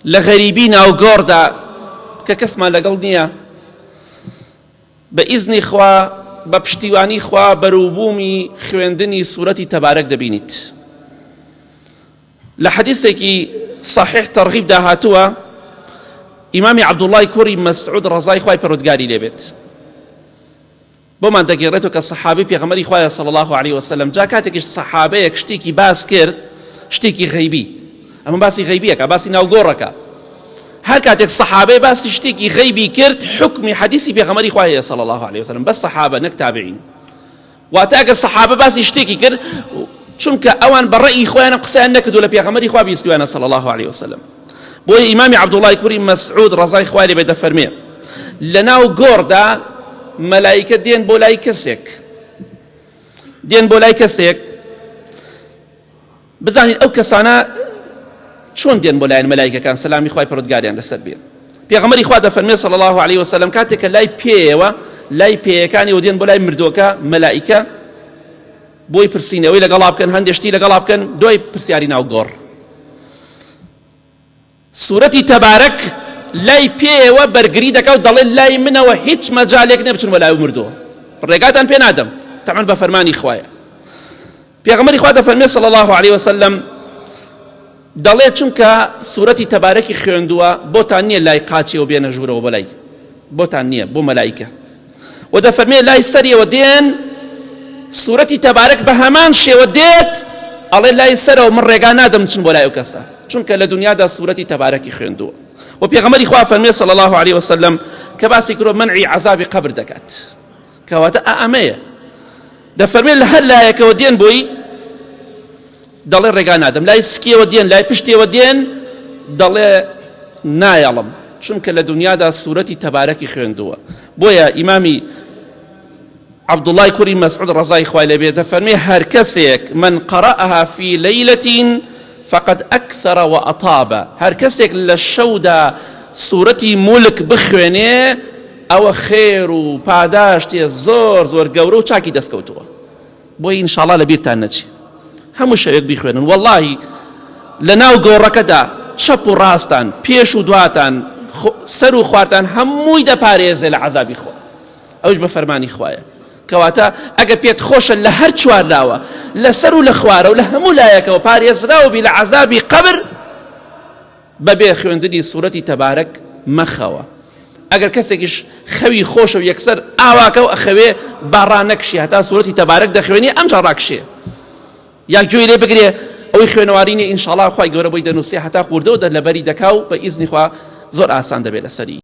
لە غەریبی ناوگۆڕدا کە کەسمان لەگەڵ نییە بە ئیزنی خوا بە پشتیوانی خوا بەروبوومی خوێندنی سوورەتی تەبارەک دەبینیت لە حەدیسێکی صحیح تەرغیبدا هاتووە ئیمامی عەبدوڵڵای کوڕی مەسعود ڕەزای خوای پەروەردگاری لێبێت بۆمان دەگێڕێتەوە کە سەحابەی پێغەمبەری خوایە صلی الله علیه وسلم جا کاتێکیش سەحابەیەک شتێکی باس کرد شتێکی غەیبی ئەمە باسی غەیبیەکە باسی ناوگۆڕەکە هەر کاتێک سەحابەی باسی شتێکی غەیبی کرد حکمی حەدیسی پێغەمبەری خوایە صلی الله علیه وسلم بەس سەحابە نەک تابعین واتە ئەگەر سەحابە باسی شتێکی کرد چونکە ئەوان بە ڕەئی خۆیان قسەیان نەکردو لە پێغەمبەری خوا بیستویانە صلی الله علیه وسلم بۆیە ئیمامی عەبدوڵای کوڕی مەسعود ڕەزای خوای لێ بێت دەفەرمێ لەناو گۆڕدا مەلایکە دێن بۆ لای کەسێک دێن بۆ لای کەسێک بزانین ئەو کەسانە چۆن دێن بۆ لایەن مەلایکەکان سەلامی خوای پەروەردگاریان لەسەر بێ پێغەمبەری خوا دەفەرمێ صلی الله علیه وسلم کاتێک کە لای پێیەوە لای پێیەکانی و دێن بۆ لای مردووەکە مەلایکە بۆی پرسینەوەی لەگەڵا بکەن هەندێک شتی لەگەڵا بکەن دوای پرسیاری ناو گۆڕ سورەتی تەبارەک لای پێیەوە بەرگری دەکا و دەڵێ لای منەوە هیچ مەجالێک نیە بچن وەلای مردووە ڕێگاتان پێ نادەم تەعەن بە فەرمانی خوایە پێغەمبەری خوا دەفەرمێ صلی الله علیه وسلم دەڵێ چونکە سورەتی تەبارەکی خوێندووە بۆتان نییە لای قاچیەوە بێنە ژوورەوە بەلای بۆتان نییە بۆ مەلایکە و دەفەرمێ لای سەریەوە دێن سورەتی تەبارەک بە هەمان شێوە دێت ئەڵێ لای سەرەوە من ڕێگا نادەم چن بۆ لای ئەو کەسە چونکە لە دنیادا سورەتی تەبارەکی خوێندووە و پێغەمبەری خوا فەرمێ صلی الله علیه وسلم کە باسی کرۆ منعی عذابی قبر دەکات کەواتە ئەمەیە دەفەرمێ لە هەر لایەکەوە دێن بۆی دەڵێ ڕێگا نادەم لای سکیەوە دێن لای پشتیەوە دێن دەڵێ نایەڵم چونکە لە دنیادا سوورەتی تەبارەکی خوێندووە بۆیە ئیمامی عەبدوڵای کوڕی مەسعود ڕەزای خوای لێ بێت دەفەرمێ هەر کەسێک من قەرەها فی لەیلەتین فقد أكثر وأطاب هەر کەسێک لە شەودا سوورەتی مولک بخوێنێ ئەوە خێر و پاداشتێ زۆر زۆر گەورە و چاکی دەستکەوتووە بۆیە ئینشاڵا لە بیرتان نەچێ هەموو شەوێک بیخوێنن وەڵاهی لە ناو گۆڕەکەدا چەپ و ڕاستان پێش و دواتان سەر و خوارتان هەمووی دەپارێزێ لە عەزابی خوا ئەوش بە فەرمانی خوایە کەواتە ئەگە پێت خۆشە لە هەر چوار لاوە لەسەر و لە خوارە و لە هەموو لایەکەوە پارێزراو بی لە عەزابی قەبر بەبێ خوێندنی سورەتی تەبارەک مەخەوە ئەگەر کەسێکیش خەوی خۆشە و یەکسەر ئاواکە و ئەخەوێ با ڕانەکشێ هەتا سورەتی تەبارەک دەخوێنێ ئەمجا ڕاکشێ یا گوێی لێ بگرێ ئەوەی خوێنەواری نیە ئینشاڵا خوای گەورە بۆی دەنووسێ هەتا وردەوە دەر لەبەری دەکا و بە ئیزنی خوا زۆر ئاسان دەبێ لەسەری.